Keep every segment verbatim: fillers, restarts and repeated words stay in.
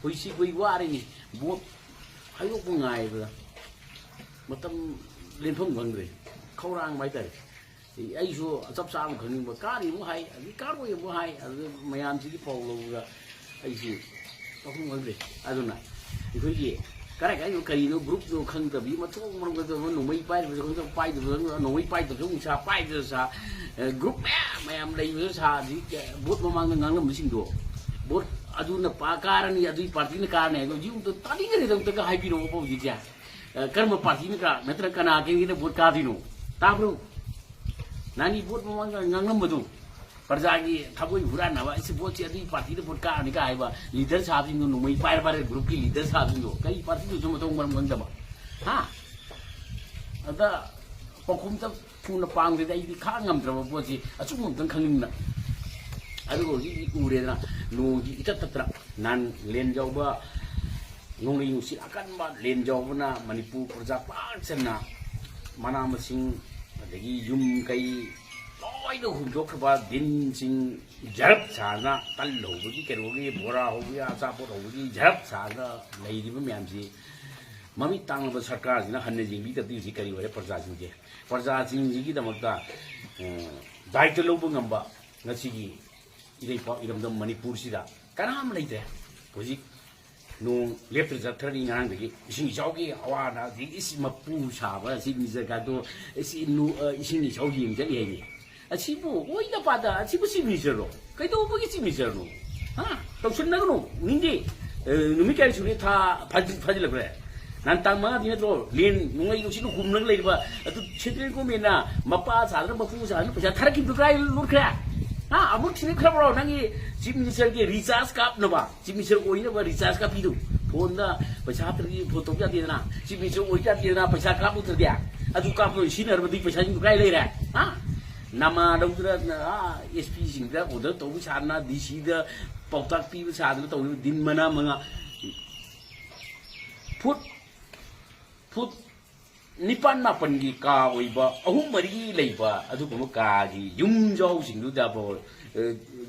ꯑꯩꯈꯣꯏꯁꯤ ꯑꯩꯈꯣꯏ ꯋꯥꯔꯤꯅꯤ꯫ ꯚꯣꯠ ꯍꯥꯏꯗꯣꯛꯄ ꯉꯥꯏꯕꯗ ꯃꯇꯝ ꯂꯦꯟꯐꯝ ꯈꯪꯗ꯭ꯔꯦ꯫ ꯈꯧꯔꯥꯡꯕ ꯍꯥꯏꯇꯥꯔꯦ꯫ ꯑꯩꯁꯨ ꯆꯞ ꯆꯥꯕ ꯈꯪꯅꯤꯡꯕ, ꯀꯥꯔꯤ ꯑꯃꯨꯛ ꯍꯥꯏ, ꯑꯗꯨꯗꯒꯤ ꯀꯥꯔꯣꯏ ꯑꯃꯨꯛ ꯍꯥꯏ, ꯑꯗꯨ ꯃꯌꯥꯝꯁꯤꯒꯤ ꯄꯥꯎ ꯂꯧꯕꯗ ꯑꯩꯁꯤ ꯇꯧꯐꯝ ꯈꯪꯗ꯭ꯔꯦ꯫ ꯑꯗꯨꯅ ꯑꯩꯈꯣꯏꯒꯤ ꯀꯔꯥꯏ ꯀꯥꯏꯗꯅꯣ ꯀꯔꯤꯅꯣ ꯒ꯭ꯔꯨꯞꯅꯣ ꯈꯪꯗꯕꯤ, ꯃꯊꯣꯡ ꯃꯔꯝ ꯈꯪꯗꯕ, ꯅꯣꯡꯃꯩ ꯄꯥꯏꯔꯤꯕꯁꯨ ꯈꯪꯗꯕ, ꯄꯥꯏꯗꯕꯁꯨ ꯈꯪꯗꯕ, ꯅꯣꯡꯃꯩ ꯄꯥꯏꯗꯕꯁꯨ ꯅꯨꯡꯁꯥ, ꯄꯥꯏꯗꯕꯁꯨ ꯁꯥ, ꯑꯦ, ꯒ꯭ꯔꯨꯞ ꯃꯌꯥꯝ ꯃꯌꯥꯝ ꯂꯩꯕꯁꯨ ꯁꯥ, ꯑꯗꯒꯤ ꯚꯣꯠ ꯃꯃꯥꯡꯗ ꯉꯥꯡꯅꯕꯁꯤꯡꯗꯣ, ꯚꯣꯠ ꯑꯗꯨꯅ ꯄꯥ ꯀꯥꯔꯅꯤ, ꯑꯗꯨꯒꯤ ꯄꯥꯔꯇꯤꯅ ꯀꯥꯔꯅꯤ ꯍꯥꯏꯕꯗꯣ ꯍꯧꯖꯤꯛ ꯑꯝꯇ ꯇꯥꯅꯤꯡꯈ꯭ꯔꯦꯗ, ꯑꯝꯇꯒ ꯍꯥꯏꯕꯤꯔꯛꯑꯣꯕ ꯍꯧꯖꯤꯛꯁꯦ꯫ ꯑ, ꯀꯔꯝꯕ ꯄꯥꯔꯇꯤꯅ ꯀꯥ-, ꯅꯠꯇ꯭ꯔꯒ ꯀꯅꯥ ꯀꯦꯟꯗꯤꯗꯦꯠꯅ ꯚꯣꯠ ꯀꯥꯗꯣꯏꯅꯣ? ꯇꯥꯕ꯭ꯔꯣ? ꯅꯍꯥꯟꯒꯤ ꯚꯣꯠ ꯃꯃꯥꯡꯗ ꯉꯥꯡꯂꯝꯕꯗꯨ, ꯄ꯭ꯔꯖꯥꯒꯤ ꯊꯃꯣꯏ ꯍꯨꯔꯥꯟꯅꯕ, ꯑꯩꯁꯤ ꯚꯣꯠꯁꯤ ꯑꯗꯨꯒꯤ ꯄꯥꯔꯇꯤꯗ ꯚꯣꯠ ꯀꯥꯔꯅꯤ ꯀꯥ ꯍꯥꯏꯕ ꯂꯤꯗꯔ ꯁꯥꯕꯁꯤꯡꯗꯣ, ꯅꯣꯡꯃꯩ ꯄꯥꯏꯔ ꯄꯥꯏꯔ ꯒ꯭ꯔꯨꯞꯀꯤ ꯂꯤꯗꯔ ꯁꯥꯕꯁꯤꯡꯗꯣ, ꯀꯔꯤ ꯄꯥꯔꯇꯤꯗꯨꯁꯨ ꯃꯊꯣꯡ ꯃꯔꯝ ꯈꯪꯗꯕ, ꯍꯥ? ꯑꯗ ꯄꯥꯎꯈꯨꯝ ꯆꯞ ꯊꯨꯅ ꯄꯥꯝꯈ꯭ꯔꯦꯗ, ꯑꯩꯗꯤ ꯈꯥꯡ ꯉꯝꯗ꯭ꯔꯕ ꯄꯣꯠꯁꯤ ꯑꯆꯨꯝꯕ ꯑꯝꯇꯪ ꯈꯪꯅꯤꯡꯕ꯫ ꯑꯗꯨꯒ ꯍꯧꯖꯤꯛ ꯎꯔꯦꯗꯅ, ꯅꯣꯡꯁꯤ ꯏꯇꯠ ꯇꯠꯇ꯭ꯔꯥ? ꯅꯍꯥꯟ ꯂꯦꯟꯖꯥꯎꯕ, ꯅꯣꯡꯂꯩ ꯅꯨꯡꯁꯤꯠ ꯑꯀꯟꯕ ꯂꯦꯟꯖꯥꯎꯕꯅ ꯃꯅꯤꯄꯨꯔ ꯄ꯭ꯔꯖꯥ ꯄꯥꯛ ꯆꯟꯅ ꯃꯅꯥ ꯃꯁꯤꯡ, ꯑꯗꯒꯤ ꯌꯨꯝ ꯀꯩ ꯂꯣꯏꯅ ꯍꯨꯝꯗꯣꯛꯈ꯭ꯔꯕ, ꯗꯤꯟꯁꯤꯡ ꯖꯔꯞ ꯁꯥꯗꯅ, ꯇꯜ ꯍꯧꯕꯒꯤ, ꯀꯩꯅꯣꯒꯤ, ꯕꯣꯔꯥ ꯍꯧꯕꯒꯤ, ꯑꯆꯥꯄꯣꯠ ꯍꯧꯕꯒꯤ ꯖꯔꯞ ꯁꯥꯗꯅ ꯂꯩꯔꯤꯕ ꯃꯌꯥꯝꯁꯤ ꯃꯃꯤꯠ ꯇꯥꯡꯂꯕ ꯁꯔꯀꯥꯔꯁꯤꯅ ꯍꯟꯅ ꯌꯦꯡꯕꯤꯗꯕꯗꯤ ꯍꯧꯖꯤꯛ ꯀꯔꯤ ꯑꯣꯏꯔꯦ? ꯄ꯭ꯔꯖꯥꯁꯤꯡꯁꯦ, ꯄ꯭ꯔꯖꯥꯁꯤꯡꯁꯤꯒꯤꯗꯃꯛꯇ, ꯑ, ꯗꯥꯏꯇ ꯂꯧꯕ ꯉꯝꯕ ꯉꯁꯤꯒꯤ ꯏꯔꯩꯄꯥꯛ ꯏꯔꯝꯗꯝ ꯃꯅꯤꯄꯨꯔꯁꯤꯗ ꯀꯅꯥꯝ ꯂꯩꯇ꯭ꯔꯦ꯫ ꯍꯧꯖꯤꯛ ꯅꯣꯡ ꯂꯦꯞꯇꯅ ꯆꯠꯊꯔꯤ ꯉꯔꯥꯡꯗꯒꯤ꯫ ꯏꯁꯤꯡ ꯏꯆꯥꯎꯒꯤ ꯑꯋꯥ ꯑꯅꯥ, ꯑꯗꯒꯤ ꯏꯁ ꯃꯄꯨ ꯁꯥꯕ ꯆꯤꯞ ꯃꯤꯅꯤꯁꯇꯔꯒꯗꯣ, ꯏꯁ ꯏꯅꯨ-, ꯑ, ꯏꯁꯤꯡ ꯏꯆꯥꯎ ꯌꯦꯡ ꯆꯠꯂꯤ ꯍꯥꯏꯅꯤ꯫ ꯑꯁꯤꯕꯨ ꯑꯣꯏꯗ ꯄꯥꯗ, ꯑꯁꯤꯕꯨ ꯆꯤꯞ ꯃꯤꯅꯤꯁꯇꯔꯔꯣ? ꯀꯩꯗꯧꯕꯒꯤ ꯆꯤꯞ ꯃꯤꯅꯤꯁꯇꯔꯅꯣ? ꯍꯥ? ꯇꯧꯁꯟꯅꯒꯅꯨ, ꯅꯤꯡꯗꯦ꯫ ꯑ, ꯅꯨꯃꯤꯠ ꯀꯌꯥꯅꯤ ꯁꯨꯔꯦ? ꯊꯥ ꯐꯥꯖꯤ-, ꯐꯥꯖꯤꯜꯂꯛꯈ꯭ꯔꯦ꯫ ꯅꯍꯥꯟ ꯇꯥꯡ ꯃꯉꯥꯗꯤ ꯅꯠꯇ꯭ꯔꯣ? ꯂꯦꯟ ꯅꯣꯡꯂꯩ ꯅꯨꯡꯁꯤꯠꯅ ꯍꯨꯝꯂꯒ ꯂꯩꯔꯤꯕ ꯑꯗꯨ ꯁꯦꯟꯇ꯭ꯔꯦꯜ ꯒꯣꯔꯃꯦꯟꯅ ꯃꯄꯥ ꯁꯥꯗꯅ, ꯃꯄꯨ ꯁꯥꯗꯅ ꯄꯩꯁꯥ ꯊꯥꯔꯛꯈꯤꯕꯗꯨ ꯀꯗꯥꯏ ꯂꯣꯠꯈ꯭ꯔꯦ? ꯍꯥ? ꯑꯃꯨꯛ ꯊꯤꯔꯛꯈ꯭ꯔꯕ꯭ꯔꯣ? ꯅꯪꯒꯤ ꯆꯤꯞ ꯃꯤꯅꯤꯁꯇꯔꯒꯤ ꯔꯤꯆꯥꯔꯖ ꯀꯥꯞꯅꯕ, ꯆꯤꯞ ꯃꯤꯅꯤꯁꯇꯔ ꯑꯣꯏꯅꯕ ꯔꯤꯆꯥꯔꯖ ꯀꯥꯞꯄꯤꯗꯨ? ꯐꯣꯟꯗ ꯄꯩꯁꯥ ꯍꯥꯞꯇ꯭ꯔꯗꯤ ꯐꯣꯟ ꯇꯧꯕ ꯌꯥꯗꯦꯗꯅ, ꯆꯤꯞ ꯃꯤꯅꯤꯁꯇꯔ ꯑꯣꯏꯕ ꯌꯥꯗꯦꯗꯅ, ꯄꯩꯁꯥ ꯀꯥꯞꯂꯨꯗ꯭ꯔꯗꯤ꯫ ꯑꯗꯨ ꯀꯥꯞꯄ ꯁꯤꯖꯤꯟꯅꯔꯕꯗꯤ ꯄꯩꯁꯥꯁꯤꯡꯗꯨ ꯀꯗꯥꯏ ꯂꯩꯔꯦ? ꯍꯥ? ꯅꯃꯥ ꯂꯧꯗꯅ, ꯑꯥ, ꯑꯦꯁ ꯄꯤꯁꯤꯡꯗ ꯑꯣꯔꯗꯔ ꯇꯧꯕ ꯁꯥꯗꯅ, ꯗꯤ ꯁꯤꯗ ꯄꯥꯎꯇꯥꯛ ꯄꯤꯕ ꯁꯥꯗꯅ ꯇꯧꯔꯤꯕ ꯗꯤꯟ ꯃꯅꯥ ꯃꯉꯥ, ꯐꯨꯠ, ꯐꯨꯠ ꯅꯤꯄꯥꯟ ꯃꯥꯄꯟꯒꯤ ꯀꯥ ꯑꯣꯏꯕ ꯑꯍꯨꯝ ꯃꯔꯤ ꯂꯩꯕ ꯑꯗꯨꯒꯨꯝꯕ ꯀꯥꯒꯤ ꯌꯨꯝꯖꯥꯎꯁꯤꯡꯗꯨꯗꯐꯥꯎ, ꯑ,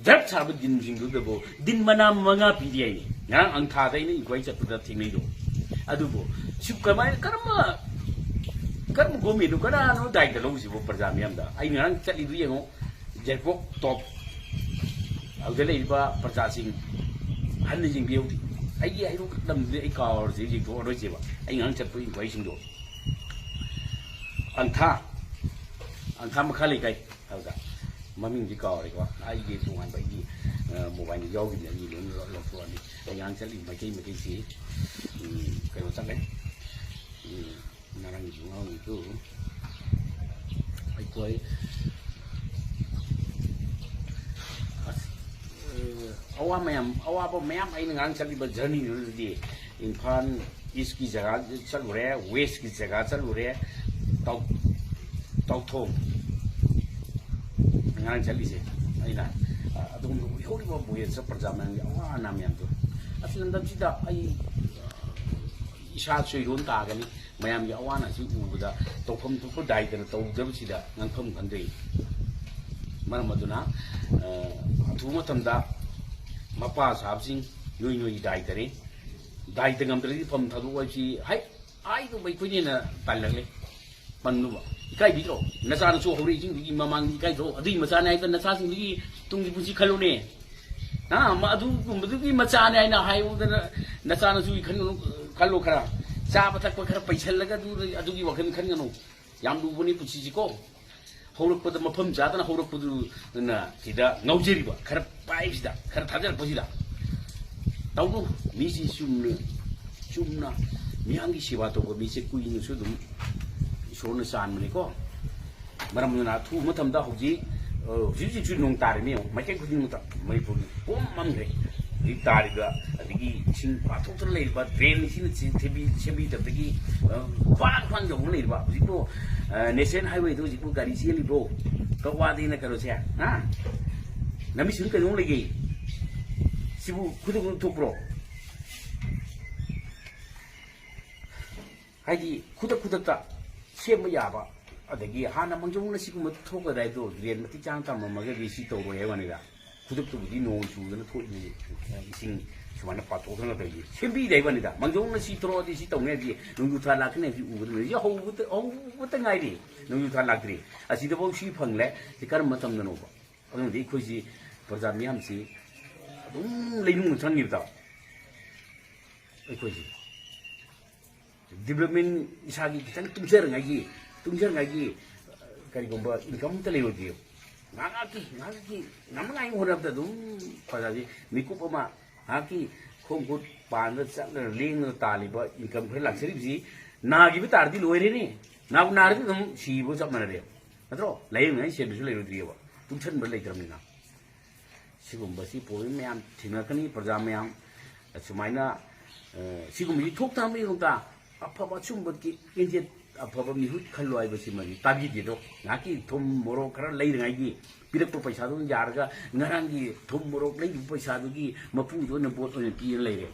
ꯖꯔꯞ ꯁꯥꯕ ꯗꯤꯟꯁꯤꯡꯗꯨꯗꯐꯥꯎ ꯗꯤꯟ ꯃꯅꯥ ꯃꯉꯥ ꯄꯤꯔꯤ ꯍꯥꯏꯅꯤ꯫ ꯉꯔꯥꯡ ꯑꯪꯊꯥꯗ ꯑꯩꯅ ꯏꯟꯀ꯭ꯋꯥꯏꯔꯤ ꯆꯠꯄꯗ ꯊꯦꯡꯅꯩꯗꯣ꯫ ꯑꯗꯨꯕꯨ ꯁꯤ ꯀꯃꯥꯏꯅ, ꯀꯔꯝꯕ, ꯀꯔꯝꯕ ꯒꯣꯔꯃꯦꯟꯅꯣ, ꯀꯅꯥꯅꯣ ꯗꯥꯏꯇ ꯂꯧꯔꯤꯁꯤꯕꯣ ꯄ꯭ꯔꯖꯥ ꯃꯤꯌꯥꯝꯗ? ꯑꯩ ꯉꯔꯥꯡ ꯆꯠꯂꯤꯗꯨ ꯌꯦꯡꯉꯣ, ꯖꯦꯀꯣꯕ ꯇꯣꯞ, ꯑꯗꯨꯗ ꯂꯩꯔꯤꯕ ꯄ꯭ꯔꯖꯥꯁꯤꯡ ꯍꯟꯅ ꯌꯦꯡꯕꯤꯍꯧꯗꯦ꯫ ꯑꯩꯒꯤ ꯍꯩꯔꯨꯛ ꯂꯝꯗꯨꯗꯤ ꯑꯩ ꯀꯥꯎꯔꯁꯦ, ꯌꯦꯡꯊꯣꯛꯑꯔꯣꯏꯁꯦꯕ꯫ ꯑꯩ ꯉꯔꯥꯡ ꯆꯠꯄ ꯏꯟꯀ꯭ꯋꯥꯏꯔꯤꯁꯤꯡꯗꯣ ꯑꯪꯊꯥ, ꯑꯪꯊꯥ ꯃꯈꯥ ꯂꯩꯀꯥꯏ ꯍꯥꯏꯕꯗ, ꯃꯃꯤꯡꯗꯤ ꯀꯥꯎꯔꯦꯀꯣ꯫ ꯑꯩꯒꯤ ꯇꯣꯉꯥꯟꯕ ꯑꯩꯒꯤ, ꯑ, ꯃꯣꯕꯥꯏꯜꯗ ꯌꯥꯎꯈꯤꯕꯅꯦ, ꯑꯩꯒꯤ ꯂꯣꯏꯅ ꯂꯧ-, ꯂꯧꯊꯣꯛꯑꯅꯤ꯫ ꯑꯩ ꯉꯔꯥꯡ ꯆꯠꯂꯤ ꯃꯩꯇꯩ, ꯃꯩꯇꯩꯁꯤ, ꯎꯝ, ꯀꯩꯅꯣ ꯆꯠꯂꯦ꯫ ꯎꯝ, ꯉꯔꯥꯡꯒꯤꯁꯨ ꯉꯔꯥꯡꯒꯤꯁꯨ ꯑꯩꯈꯣꯏ, ꯑꯁ, ꯑ, ꯑꯋꯥ ꯃꯌꯥꯝ, ꯑꯋꯥꯕ ꯃꯌꯥꯝ ꯑꯩꯅ ꯉꯔꯥꯡ ꯆꯠꯂꯤꯕ ꯖꯔꯅꯤꯗꯨꯗꯗꯤ ꯏꯝꯐꯥꯜ ꯏꯁꯀꯤ ꯖꯒꯥ ꯆꯠꯂꯨꯔꯦ, ꯋꯦꯁꯀꯤ ꯖꯒꯥ ꯆꯠꯂꯨꯔꯦ, ꯇꯥꯎ-, ꯇꯥꯎꯊꯣꯡ ꯉꯔꯥꯡ ꯆꯠꯂꯤꯁꯦ ꯑꯩꯅ, ꯑ, ꯑꯗꯨꯒꯨꯝꯕ ꯎꯏꯍꯧꯔꯤꯕ ꯋꯦꯁꯇ ꯄ꯭ꯔꯖꯥ ꯃꯌꯥꯝꯒꯤ ꯑꯋꯥ ꯑꯅꯥ ꯃꯌꯥꯝꯗꯣ꯫ ꯑꯁꯤ ꯂꯝꯗꯝꯁꯤꯗ ꯑꯩ, ꯑ, ꯏꯁꯥ ꯆꯣꯏꯔꯣꯟ ꯇꯥꯒꯅꯤ꯫ ꯃꯌꯥꯝꯒꯤ ꯑꯋꯥ ꯑꯅꯥꯁꯤ ꯎꯕꯗ ꯇꯧꯐꯝ ꯊꯣꯛꯄ ꯗꯥꯏꯇꯅ ꯇꯧꯗꯕꯁꯤꯗ ꯉꯥꯡꯐꯝ ꯈꯪꯗ꯭ꯔꯦ꯫ ꯃꯔꯝ ꯑꯗꯨꯅ, ꯑ, ꯑꯊꯨꯕ ꯃꯇꯝꯗ ꯃꯄꯥ ꯁꯥꯕꯁꯤꯡ ꯅꯣꯏ ꯅꯣꯏꯒꯤ ꯗꯥꯏꯇꯅꯤ꯫ ꯗꯥꯏꯇ ꯉꯝꯗ꯭ꯔꯗꯤ ꯐꯝ ꯊꯥꯗꯣꯛꯑꯣ ꯍꯥꯏꯕꯁꯤ ꯍꯥꯏ, ꯍꯥꯏꯗꯧꯕ ꯑꯩꯈꯣꯏꯅ ꯍꯦꯟꯅ ꯇꯜꯂꯛꯂꯦ꯫ ꯄꯟꯂꯨꯕ ꯏꯀꯥꯏꯕꯤꯗ꯭ꯔꯣ? ꯅꯆꯥꯅꯁꯨ ꯍꯧꯔꯛꯏꯁꯤꯡꯗꯨꯒꯤ ꯃꯃꯥꯡꯗ ꯏꯀꯥꯏꯗ꯭ꯔꯣ? ꯑꯗꯨꯒꯤ ꯃꯆꯥꯅꯤ ꯍꯥꯏꯗꯅ ꯅꯆꯥꯁꯤꯡꯗꯨꯒꯤ ꯇꯨꯡꯒꯤ ꯄꯨꯟꯁꯤ ꯈꯜꯂꯨꯅꯦ꯫ ꯍꯥ? ꯃ-, ꯑꯗꯨꯒꯨꯝꯕꯗꯨꯒꯤ ꯃꯆꯥꯅꯤ ꯍꯥꯏꯅ ꯍꯥꯏꯌꯨꯗꯅ ꯅꯆꯥꯅꯁꯨ ꯈꯟꯒꯅꯨ, ꯈꯜꯂꯣ ꯈꯔ꯫ ꯆꯥꯕ ꯊꯛꯄ ꯈꯔ ꯄꯩꯁꯜꯂꯒ ꯑꯗꯨ, ꯑꯗꯨꯒꯤ ꯋꯥꯈꯜ ꯈꯟꯒꯅꯨ꯫ ꯌꯥꯝ ꯂꯨꯕꯅꯤ ꯄꯨꯟꯁꯤꯁꯤꯀꯣ꯫ ꯍꯧꯔꯛꯄꯗ ꯃꯐꯝ ꯆꯥꯗꯅ ꯍꯧꯔꯛꯄꯗꯨꯅ ꯁꯤꯗ ꯉꯥꯎꯖꯔꯤꯕ, ꯈꯔ ꯄꯥꯏꯕꯁꯤꯗ, ꯈꯔ ꯊꯥꯖꯔꯛꯄꯁꯤꯗ꯫ ꯇꯧꯅꯨ, ꯃꯤꯁꯤ ꯆꯨꯝꯅ, ꯆꯨꯝꯅ ꯃꯤꯌꯥꯝꯒꯤ ꯁꯦꯕꯥ ꯇꯧꯕ ꯃꯤꯁꯦ ꯀꯨꯏꯅꯁꯨ ꯑꯗꯨꯝ ꯏꯁꯣꯔꯅ ꯆꯥꯟꯕꯅꯤꯀꯣ꯫ ꯃꯔꯝ ꯑꯗꯨꯅ ꯑꯊꯨꯕ ꯃꯇꯝꯗ ꯍꯧꯖꯤꯛ, ꯑ, ꯍꯧꯖꯤꯛ ꯍꯧꯖꯤꯛꯁꯨ ꯅꯣꯡ ꯇꯥꯔꯤꯃꯤ ꯌꯦꯡꯉꯨ, ꯃꯥꯏꯀꯩ ꯈꯨꯗꯤꯡꯃꯛꯇ ꯃꯅꯤꯄꯨꯔꯒꯤ ꯄꯨꯝ ꯃꯝꯈ꯭ꯔꯦ꯫ ꯍꯧꯖꯤꯛ ꯇꯥꯔꯤꯕ ꯑꯗꯒꯤ ꯏꯁꯤꯡ ꯄꯥꯊꯣꯛꯇꯅ ꯂꯩꯔꯤꯕ ꯗ꯭ꯔꯦꯟ ꯏꯁꯤꯡꯅ ꯁꯦꯝꯕꯤ-, ꯁꯦꯝꯕꯤꯗꯕꯗꯒꯤ, ꯑ, ꯄꯥꯠ ꯄꯥꯠ ꯌꯧꯅ ꯂꯩꯔꯤꯕ ꯍꯧꯖꯤꯛꯄꯨ, ꯑ, ꯅꯦꯁꯅꯦꯜ ꯍꯥꯏꯋꯦꯗ ꯍꯧꯖꯤꯛꯄꯨ ꯒꯥꯔꯤ ꯆꯦꯜꯂꯤꯕ꯭ꯔꯣ? ꯀꯛꯋꯥꯗꯩꯅ ꯀꯩꯅꯣꯁꯦ, ꯍꯥ? ꯂꯝꯕꯤ ꯁꯤꯡ ꯀꯩꯗꯧ ꯂꯩꯒꯦ? ꯁꯤꯕꯨ ꯈꯨꯗꯛ ꯈꯨꯗꯛ ꯊꯣꯛꯄ꯭ꯔꯣ? ꯍꯥꯏꯗꯤ ꯈꯨꯗꯛ ꯈꯨꯗꯛꯇ ꯁꯦꯝꯕ ꯌꯥꯕ, ꯑꯗꯒꯤ ꯍꯥꯟꯅ ꯃꯥꯡꯖꯧꯅꯅ ꯁꯤꯒꯨꯝꯕ ꯊꯣꯛꯀꯗꯥꯏꯗꯣ, ꯗ꯭ꯔꯦꯟ ꯃꯇꯤꯛ ꯆꯥꯅ ꯊꯝꯃꯝꯃꯒꯗꯤ ꯁꯤ ꯇꯧꯔꯣꯏ ꯍꯥꯏꯕ ꯋꯥꯅꯤꯗ꯫ ꯈꯨꯗꯛꯇꯕꯨꯗꯤ ꯅꯣꯡ ꯆꯨꯗꯅ ꯊꯣꯛꯏꯅꯤ, ꯏꯁꯤꯡ ꯑꯗꯨꯃꯥꯏꯅ ꯄꯥꯊꯣꯛꯇꯅ ꯇꯧꯔꯤꯁꯦ ꯁꯦꯝꯕꯤꯗꯦ ꯍꯥꯏꯕꯅꯤꯗ꯫ ꯃꯥꯡꯖꯧꯅꯅ ꯁꯤ ꯊꯣꯛꯂꯛꯑꯗꯤ ꯁꯤ ꯇꯧꯅꯤ ꯍꯥꯏꯕꯗꯤ ꯅꯣꯡꯖꯨ ꯊꯥ ꯂꯥꯛꯀꯅꯤ ꯍꯥꯏꯕꯁꯤ ꯎꯕꯗ ꯂꯣꯏꯔꯦ꯫ ꯁꯤ ꯍꯧꯕꯗ, ꯍꯧꯕꯇ ꯉꯥꯏꯔꯤ꯫ ꯅꯣꯡꯖꯨ ꯊꯥ ꯂꯥꯛꯇ꯭ꯔꯤ꯫ ꯑꯁꯤꯗꯐꯥꯎ ꯁꯤ ꯐꯪꯂꯦ꯫ ꯁꯤ ꯀꯔꯝꯕ ꯃꯇꯝꯗꯅꯣꯕ? ꯑꯗꯨꯅꯗꯤ ꯑꯩꯈꯣꯏꯁꯤ ꯄ꯭ꯔꯖꯥ ꯃꯤꯌꯥꯝꯁꯤ ꯑꯗꯨꯝ ꯂꯩꯅꯨꯡꯗ ꯆꯪꯈꯤꯕꯗ ꯑꯩꯈꯣꯏꯁꯤ ꯗꯤꯕ꯭ꯂꯞꯃꯦꯟ ꯏꯁꯥꯒꯤ ꯈꯤꯇꯪ ꯇꯨꯡꯖꯔꯤꯉꯩꯒꯤ, ꯇꯨꯡꯖꯔꯤꯉꯩꯒꯤ ꯀꯔꯤꯒꯨꯝꯕ ꯏꯟꯀꯝ ꯑꯝꯇ ꯂꯩꯔꯣꯏꯗꯦꯕ꯫ ꯉꯥꯏꯍꯥꯛ ꯉꯥꯏꯍꯥꯛꯀꯤ, ꯉꯥꯏꯍꯥꯛꯀꯤ ꯉꯝꯅꯉꯥꯏ ꯍꯣꯠꯅꯕꯗ ꯑꯗꯨꯝ ꯄ꯭ꯔꯖꯥꯁꯤ ꯃꯤꯀꯨꯞ ꯑꯃ ꯉꯥꯏꯍꯥꯛꯀꯤ ꯈꯣꯡ ꯈꯨꯠ ꯄꯥꯟꯗ ꯆꯠꯂꯒ ꯂꯦꯡꯗꯅ ꯇꯥꯜꯂꯤꯕ ꯏꯟꯀꯝ ꯈꯔ ꯂꯥꯛꯆꯔꯤꯕꯁꯤ ꯅꯥꯈꯤꯕ ꯇꯥꯔꯗꯤ ꯂꯣꯏꯔꯦꯅꯦ꯫ ꯅꯥꯕꯨ ꯅꯥꯔꯗꯤ ꯑꯗꯨꯝ ꯁꯤꯕꯒ ꯆꯞ ꯃꯥꯟꯅꯔꯦꯕ꯫ ꯅꯠꯇ꯭ꯔꯣ? ꯂꯥꯏꯌꯦꯡꯅꯉꯥꯏ ꯁꯦꯟꯗꯨꯁꯨ ꯂꯩꯔꯣꯏꯗ꯭ꯔꯤꯑꯕ꯫ ꯇꯨꯡꯁꯟꯕ ꯂꯩꯇ꯭ꯔꯕꯅꯤꯅ꯫ ꯁꯤꯒꯨꯝꯕꯁꯤ ꯄ꯭ꯔꯣꯕ꯭ꯂꯦꯝ ꯃꯌꯥꯝ ꯊꯦꯡꯅꯔꯛꯀꯅꯤ ꯄ꯭ꯔꯖꯥ ꯃꯌꯥꯝ꯫ ꯑꯁꯨꯃꯥꯏꯅ, ꯑ, ꯁꯤꯒꯨꯝꯕꯁꯤ ꯊꯣꯛꯇꯅꯕꯒꯤꯗꯃꯛꯇ ꯑꯐꯕ ꯑꯆꯨꯝꯕ ꯀꯦꯟꯗꯤꯗꯦꯠ ꯑꯐꯕ ꯃꯤꯍꯨꯠ ꯈꯜꯂꯣ ꯍꯥꯏꯕꯁꯤꯃꯗꯤ ꯇꯥꯕꯤꯗꯦꯗꯣ꯫ ꯉꯥꯏꯍꯥꯛꯀꯤ ꯊꯨꯝ ꯃꯣꯔꯣꯛ ꯈꯔ ꯂꯩꯔꯤꯉꯩꯒꯤ ꯄꯤꯔꯛꯄ ꯄꯩꯁꯥꯗꯨꯅ ꯌꯥꯔꯒ ꯉꯔꯥꯡꯒꯤ ꯊꯨꯝ ꯃꯣꯔꯣꯛ ꯂꯩꯔꯤꯕ ꯄꯩꯁꯥꯗꯨꯒꯤ ꯃꯄꯨꯗꯨ ꯑꯣꯏꯅ ꯚꯣꯠ ꯑꯣꯏꯅ ꯄꯤꯔ ꯂꯩꯔꯦ꯫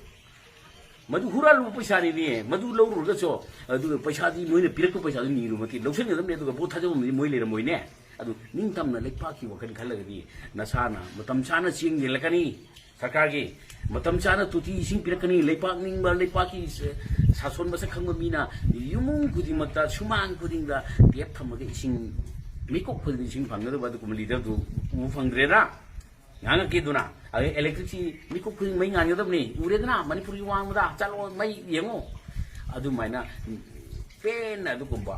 ꯃꯗꯨ ꯍꯨꯔꯥꯜꯂꯨꯕ ꯄꯩꯁꯥꯅꯤꯅꯦ꯫ ꯃꯗꯨ ꯂꯧꯔꯨꯔꯒꯁꯨ ꯑꯗꯨꯒ ꯄꯩꯁꯥꯗꯤ ꯃꯣꯏꯅ ꯄꯤꯔꯛꯄ ꯄꯩꯁꯥꯗꯨ ꯅꯤꯔꯨꯕ ꯅꯠꯇꯦ, ꯂꯧꯁꯤꯟꯒꯗꯕꯅꯦ꯫ ꯑꯗꯨꯒ ꯚꯣꯠ ꯊꯥꯗꯕꯝꯗꯤ ꯃꯣꯏ ꯂꯩꯔꯝꯃꯣꯏꯅꯦ꯫ ꯑꯗꯨ ꯅꯤꯡꯇꯝꯅ ꯂꯩꯄꯥꯛꯀꯤ ꯋꯥꯈꯜ ꯈꯜꯂꯒꯗꯤ ꯅꯁꯥꯅ ꯃꯇꯝ ꯆꯥꯅ ꯆꯦꯡ ꯌꯦꯜꯂꯛꯀꯅꯤ꯫ ꯁꯔꯀꯥꯔꯒꯤ ꯃꯇꯝ ꯆꯥꯅ ꯇꯣꯇꯤ ꯏꯁꯤꯡ ꯄꯤꯔꯛꯀꯅꯤ꯫ ꯂꯩꯄꯥꯛ ꯅꯤꯡꯕ, ꯂꯩꯄꯥꯛꯀꯤ ꯁ-, ꯁꯥꯁꯣꯟ ꯃꯁꯛ ꯈꯪꯕ ꯃꯤꯅ ꯌꯨꯝ ꯈꯨꯗꯤꯡꯃꯛꯇ, ꯁꯨꯃꯥꯡ ꯈꯨꯗꯤꯡꯗ ꯇꯦꯞ ꯊꯝꯃꯒ ꯏꯁꯤꯡ ꯃꯤꯀꯨꯞ ꯈꯨꯗꯤꯡ ꯏꯁꯤꯡ ꯐꯪꯒꯗꯕ ꯑꯗꯨꯒꯨꯝꯕ ꯂꯤꯗꯔꯗꯨ ꯎꯕ ꯐꯪꯗ꯭ꯔꯦꯗ꯫ ꯉꯥꯡꯉꯛꯀꯦꯗꯨꯅ ꯑꯗꯩ ꯏꯂꯦꯛꯇ꯭ꯔꯤꯛꯁꯤ ꯃꯤꯀꯨꯞ ꯈꯨꯗꯤꯡ ꯃꯩ ꯉꯥꯟꯒꯗꯕꯅꯤ꯫ ꯎꯔꯦꯗꯅ ꯃꯅꯤꯄꯨꯔꯒꯤ ꯋꯥꯡꯃꯗ ꯆꯠꯂꯣ, ꯃꯩ ꯌꯦꯡꯉꯣ꯫ ꯑꯗꯨꯃꯥꯏꯅ ꯄꯦꯟꯅ ꯑꯗꯨꯒꯨꯝꯕ,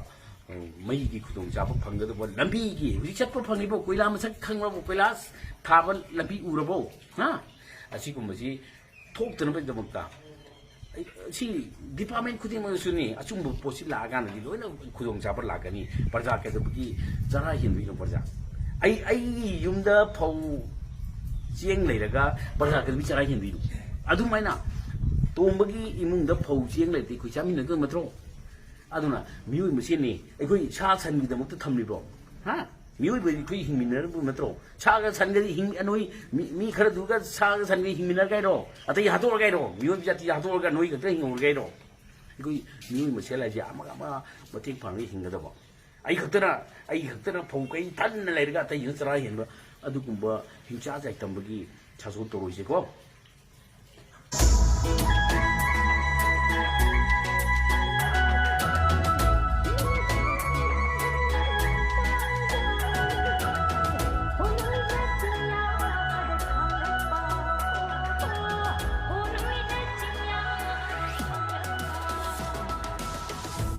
ꯎꯝ, ꯃꯩꯒꯤ ꯈꯨꯗꯣꯡꯆꯥꯕ ꯐꯪꯒꯗꯕ ꯂꯝꯕꯤꯒꯤ ꯍꯧꯖꯤꯛ ꯆꯠꯄ ꯐꯪꯉꯤꯕ ꯀꯣꯏꯂꯥ ꯃꯁꯛ ꯈꯪꯂꯕ ꯀꯣꯏꯂꯥꯁ ꯊꯥꯕ ꯂꯝꯕꯤ ꯎꯔꯕꯣ? ꯍꯥ? ꯑꯁꯤꯒꯨꯝꯕꯁꯤ ꯊꯣꯛꯇꯅꯕꯒꯤꯗꯃꯛꯇ ꯑꯩ, ꯁꯤ ꯗꯤꯄꯥꯔꯠꯃꯦꯟ ꯈꯨꯗꯤꯡꯃꯛꯇꯁꯨꯅꯤ꯫ ꯑꯆꯨꯝꯕ ꯄꯣꯠꯁꯤ ꯂꯥꯛꯑꯀꯥꯟꯗꯗꯤ ꯂꯣꯏꯅ ꯈꯨꯗꯣꯡꯆꯥꯕ ꯂꯥꯛꯀꯅꯤ꯫ ꯄ꯭ꯔꯖꯥ ꯀꯩꯗꯧꯕꯒꯤ ꯆꯔꯥ ꯍꯦꯟꯗꯣꯏꯅꯣ? ꯄ꯭ꯔꯖꯥ, ꯑꯩ, ꯑꯩꯒꯤ ꯌꯨꯝꯗ ꯐꯧ ꯆꯦꯡ ꯂꯩꯔꯒ ꯄ꯭ꯔꯖꯥ ꯀꯩꯗꯧꯕꯒꯤ ꯆꯔꯥ ꯍꯦꯟꯗꯣꯏꯅꯣ? ꯑꯗꯨꯃꯥꯏꯅ ꯇꯣꯝꯕꯒꯤ ꯏꯃꯨꯡꯗ ꯐꯧ ꯆꯦꯡ ꯂꯩꯔꯗꯤ ꯑꯩꯈꯣꯏ ꯆꯥꯃꯤꯟꯅꯗꯣꯏ ꯅꯠꯇ꯭ꯔꯣ? ꯑꯗꯨꯅ ꯃꯤꯑꯣꯏ ꯃꯁꯦꯟꯅꯤ꯫ ꯑꯩꯈꯣꯏ ꯁꯥ ꯁꯟꯒꯤꯗꯃꯛꯇ ꯊꯝꯂꯤꯕ꯭ꯔꯣ? ꯍꯥ? ꯃꯤꯑꯣꯏꯕ ꯑꯩꯈꯣꯏ ꯍꯤꯡꯃꯤꯟꯅꯔꯝꯕ ꯅꯠꯇ꯭ꯔꯣ? ꯁꯥꯒ ꯁꯟꯒꯗꯤ ꯍꯤꯡ-, ꯅꯣꯏ ꯃꯤ, ꯃꯤ ꯈꯔꯗꯨꯒ ꯁꯥꯒ ꯁꯟꯒ ꯍꯤꯡꯃꯤꯟꯅꯔꯒ ꯍꯥꯏꯔꯣ? ꯑꯇꯩ ꯍꯥꯠꯇꯣꯛꯑꯒ ꯍꯥꯏꯔꯣ? ꯃꯤꯑꯣꯏꯕ ꯖꯥꯇꯤ ꯍꯥꯠꯇꯣꯛꯑꯒ ꯅꯣꯏ ꯈꯛꯇ ꯍꯤꯡꯍꯧꯔꯒ ꯍꯥꯏꯔꯣ? ꯑꯩꯈꯣꯏ ꯃꯤꯑꯣꯏ ꯃꯁꯦꯜ ꯍꯥꯏꯁꯦ ꯑꯃꯒ ꯑꯃ ꯃꯇꯦꯡ ꯄꯥꯡꯉꯒ ꯍꯤꯡꯒꯗꯕ꯫ ꯑꯩ ꯈꯛꯇꯅ, ꯑꯩ ꯈꯛꯇꯅ ꯐꯧ ꯀꯩ ꯊꯟꯅ ꯂꯩꯔꯒ ꯑꯇꯩꯁꯤꯅ ꯆꯔꯥ ꯍꯦꯟꯕ, ꯑꯗꯨꯒꯨꯝꯕ ꯍꯤꯡꯆꯥ ꯆꯥꯏꯇꯝꯕꯒꯤ ꯁꯥꯁꯣꯟ ꯇꯧꯔꯣꯏꯁꯦꯀꯣ꯫